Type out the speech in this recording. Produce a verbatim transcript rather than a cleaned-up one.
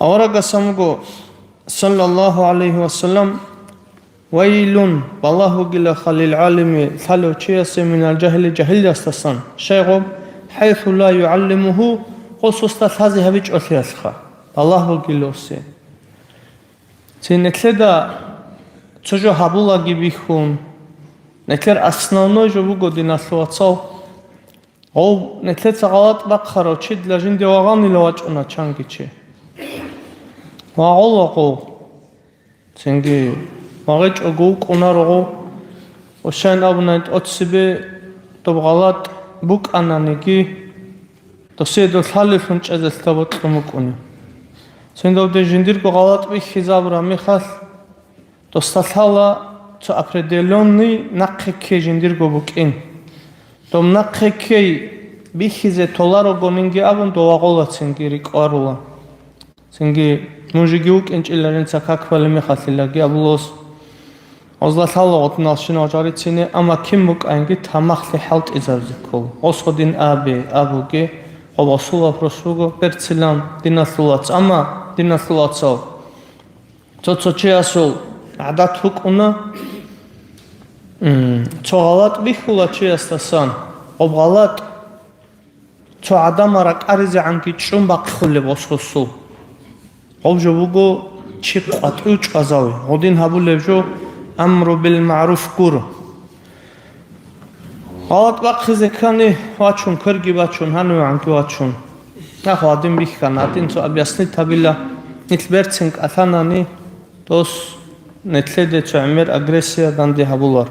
Аварагасан вуго, саллаллагьу гӀалайгьи ва саллам: «Вайлун, балагь бугилаха лил гӀалими, лъалев чиясе, минал жагьили, жагьилиясдасан». Щайгъуб? «ХӀайсу ла югӀаллимугьу», гъосусда лъазе гьабичӀолъиялъха, балагь бугиласе. Цин нилъеда цо жо гьабулаги бихьун, нилъер основной жо буго, диналъул вацал, гъов нилъеца гъалатӀ бахъарав чи дила жинде вагъанила вачӀуна чанги чи. Вагъула гъов. Цинги вагъичӀого вукӀунаро гъов. Ошайн абунай тӀоцебе доб гъалатӀ букӀананиги, досие дов лъалеллъун чӀезелъа бокьун букӀуни. Цин довде жиндирго гъалатӀ бихьизабураб мехалъ, досда лъала цо определённый нахъе ккей жиндирго букӀин. Доб нахъе ккей бихьизе толарогонинги абун, дов вагъула цинги рикӀкӀарула. Цинги мун жеги вукӀинчӀила жинца как балеб мехалъилаги абулос. Гъозла лъала гъутӀналщинал жарицине, амма кин букӀаинги тамахлъи хӀалтӀизабизе ккола. Гъос гъодин абе, абуге, гъоб гъосул вопрос буго, берцилан, диналъул вац. Амма, диналъул вацал, цо-цо чиясул гӀадат букӀуна, м, цо гъалатӀ бихьула чиясдасан, гъоб гъалатӀ цо гӀадамал ракӀаризегӀанги чӀун бахъулеб гъос-гъосул. Гъоб жо буго чи къватӀив чӀвазави, гъодин гьабулеб жо амру бил магӀруф гуро. ГъалатӀ бахъизе ккани, вачун, кверги бачун, гьанивегӀанги вачун. Нахъ гьадин бихьана, гьадин цо объяснить гьабила, нилъ берцин кӀалъанани, дос нилъеде цо гӀемер агрессия данде гьабулар.